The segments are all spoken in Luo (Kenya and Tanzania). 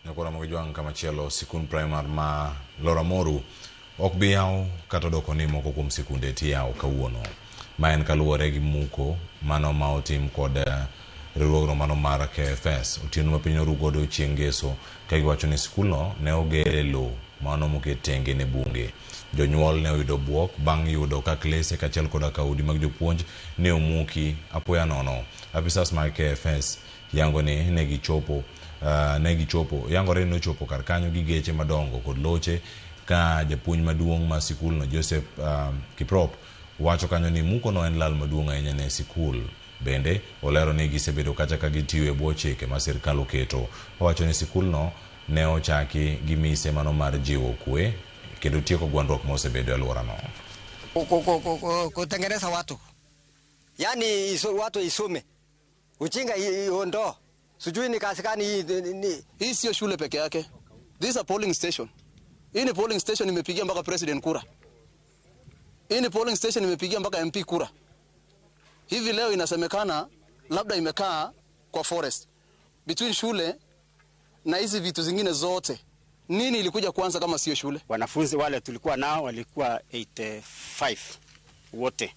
Nyakora Mogijwang' kamachielo, sikund primar ma Loramoru ok bi yaw kata doko ni moko kuom sikunde tiyawo kawuono. Ma en kaluwore gi muko mano ma otim kod riwruogno mano mar KFS otieno ma piny oru godo chieng' ngeso ka giwacho ni sikulno ne oger e lowo mano moket tenge ne bunge. Jonyuol ne oyudo buok bang' yudo ka klese kaachiel koda ka udi mag jopuonj ne omuki apoya nono. Apisas mag KFS yango ni ne gichopo ne gichopo yangore ni nochopo kar kanyo gi geche madongo kod loche ka japuonj maduong' ma sikulno Joseph Kiprop wacho kanyo ni muko no en lal maduong' ahinya ne sikul. Bende olero ni gisebedo kacha ka gitiyo e bwo chike ma sirkal oketo. Owacho ni sikulno ne ochaki gi mise mano mar jiwo kwe kendo tieko gwandruok mosebedo e alworano. Kutengeneza watu, yaani watu isome ujinga iondoe, sijui ni kazi gani hii ni Hii sio shule peke yake. This is a polling station. Hii ni polling station imepigia mpaka president kura. Hii ni polling station imepigia mpaka MP kura. Hivi leo inasemekana labda imekaa kwa forest. Between shule na hizi vitu zingine zote, nini ilikuja kwanza kama sio shule? Wanafunzi wale tulikuwa nao walikuwa 85 wote.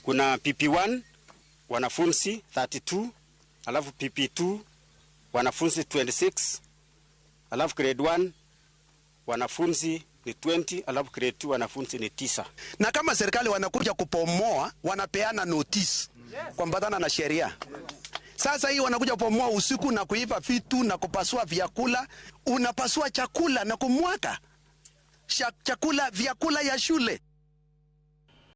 Kuna PP1 wanafunzi 32, alafu PP2 wanafunzi 26, alafu grade 1 wanafunzi ni 20, alafu grade 2 wanafunzi ni 9. Na kama serikali wanakuja kupomoa, wanapeana notice kuambatana na sheria. Sasa hii wanakuja kupomoa usiku na kuiba vitu na kupasua vyakula. Unapasua chakula na kumwaka chakula, vyakula ya shule.